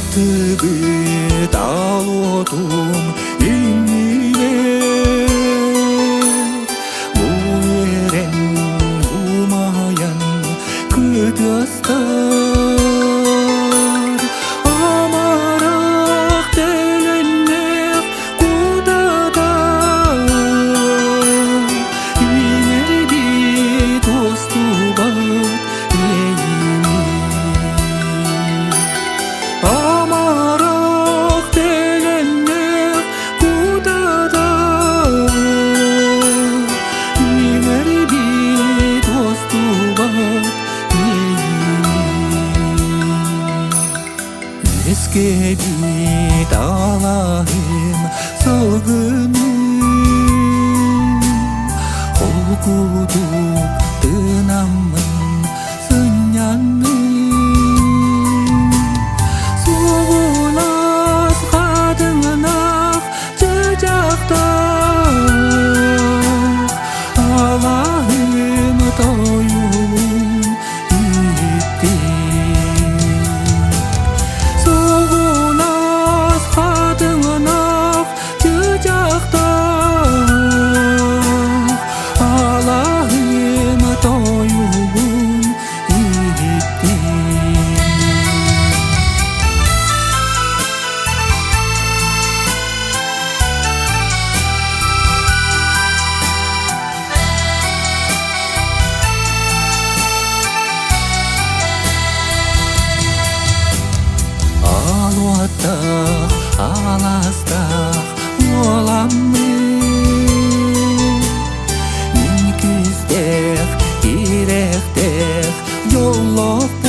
Ахтыбыт алуотум иннигэр Бу үөрэн умайан кытыастар Амарах төлөннөөх кутата Иҥэрбит уостубат иэйиини Амарах төлөннөөх кутата Иҥэрбит уостубат иэйиини Үөскэбит алаһым сылгыны Холкутук тынаммын сынньанным Сугунас хатыҥынах чычахтаах Алаһым тойугун иһиттим Сугунас хатыҥынах чычахтаах Алаһым тойугун иһиттим. Алуаттаах, аластаах уоламмын Мин күүстээх, тирэхтээх дьоллоохпун.